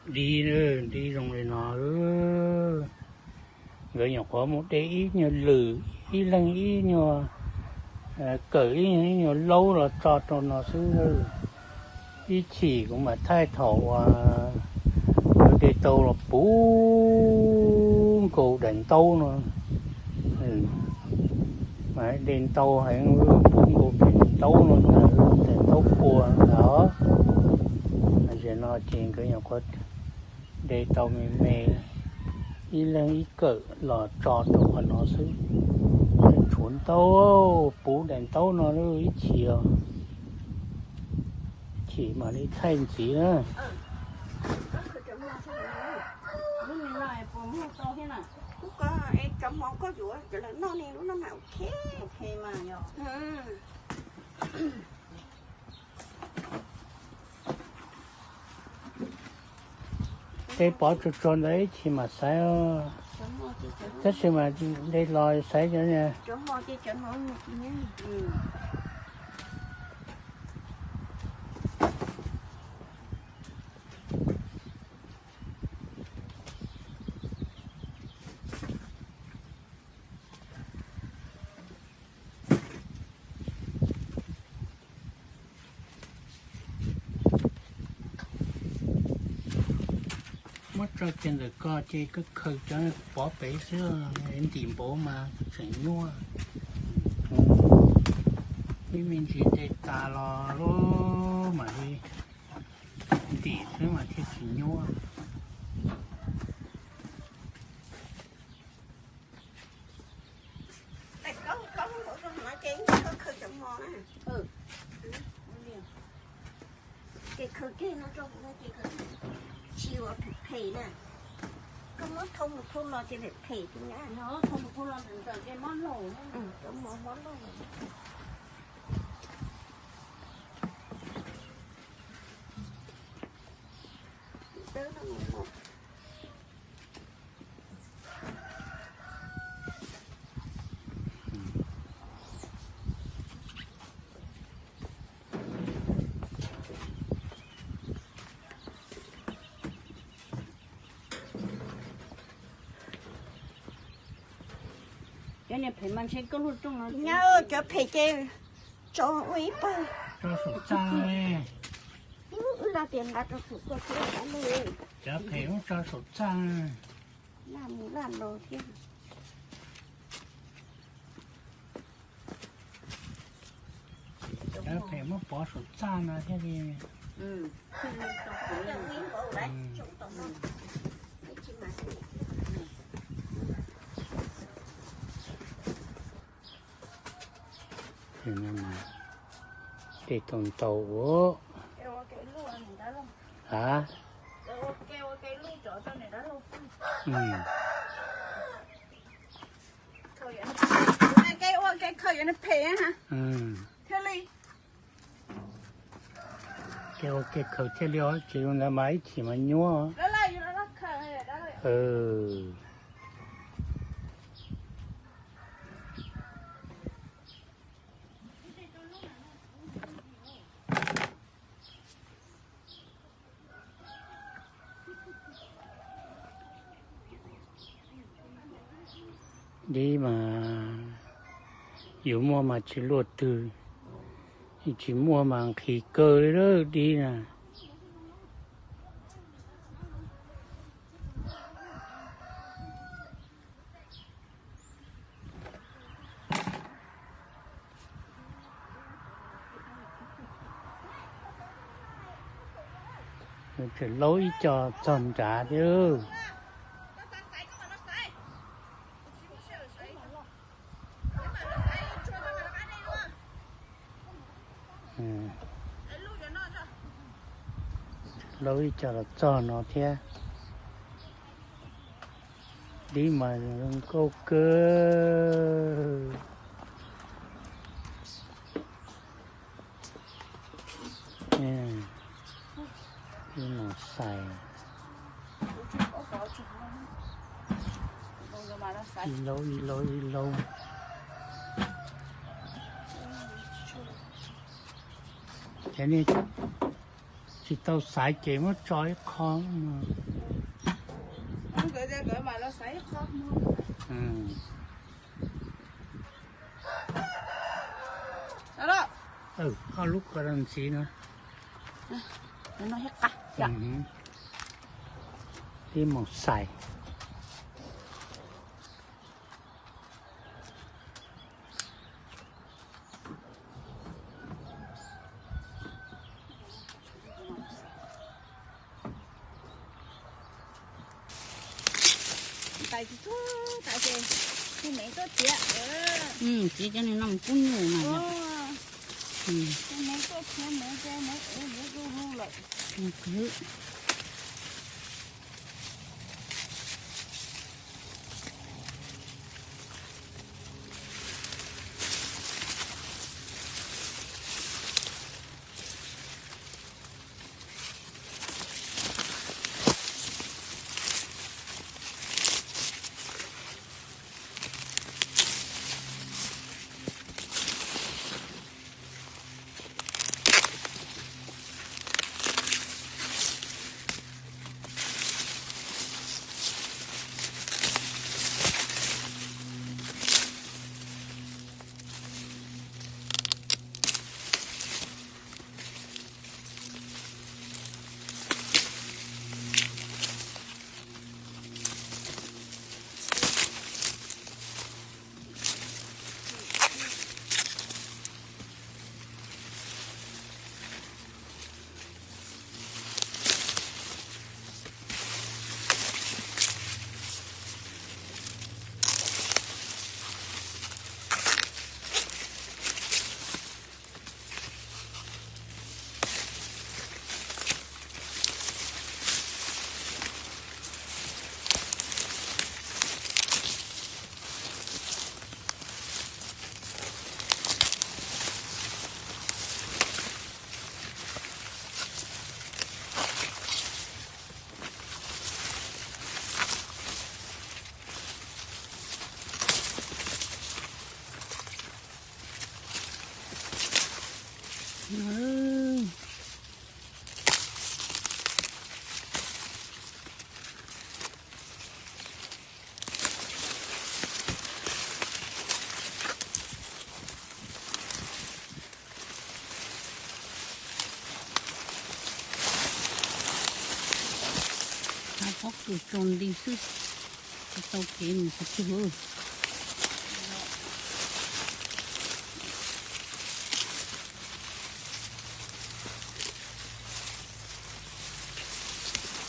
Dib, dib zoo li no, nkawd nyuam qhuav mus de ib nyuag lwm, ib leeg ib nyuag kawm, ib nyuag laub los tso rau no xwb. Ib chim kuv mam thaij thaum uas de tau los puv nkaus daim ntaub no. Mas de ntau heev, puv nkaus daim ntaub no ntag, daim ntaub pua ntag. Tam sim no ces nkawd nyuam qhuav de tau me me, ib leeg ib kawm los tso rau qhov no xwb. Tshuav ntau, puv daim ntaub no ib chim os. Chim mam li thaij ntxiv na. De pov tsuag tsuag ntawd ib chim mam xaiv. Tab sis mas de los xaiv cov. Muab tso kiag ntawm ko ces koj khaws cov pov pem xwb, ntim npaum mas tseem nyuaj. Ib me ntsis de tas los mam li ntim xwb mas thiaj tsis nyuaj. Ces khaws kiag no rau kuv, ces tsis ua phem phem na. Koj muab thau mus thau los ces phem phem tiag na. Thau mus thau los ntawm ntawm ces mob laug. Cov mov mob laug. Cov niag phem mas ntshe koj luaj rooj no. Nyob cov phem ces tso ua ib pawg. Tso saum txaj. Wb laj tias nqa rau saum koj thiab. Cov phem muab tso saum txaj. Laj mus laj los thiab. Cov phem muab pov saum txaj no thiaj li. De tau ntau ua. A, kev ua kev khaws thiaj li os, tsis zoo ntawd mas ib chim mas nyuaj. Dib mas yus muaj mas tsis luaj twg, tsis muaj mas nqhis kawg li lawm dib na. Tseem laub ib co txog nrad thiab. Laub ib co los txog no thiab. Dib mas zoo nkauj kawg. Ib no xais. Ib laub ib laub ib laub. Ces nej Tsis tau xaiv ces muab tso ib qho. Ob lub ko ntxiv no. Ib mus xais. Txiv cov niag no kub nyuj no. Pob kws tsaus nti xwb, tsis tau kev mus qhov twg.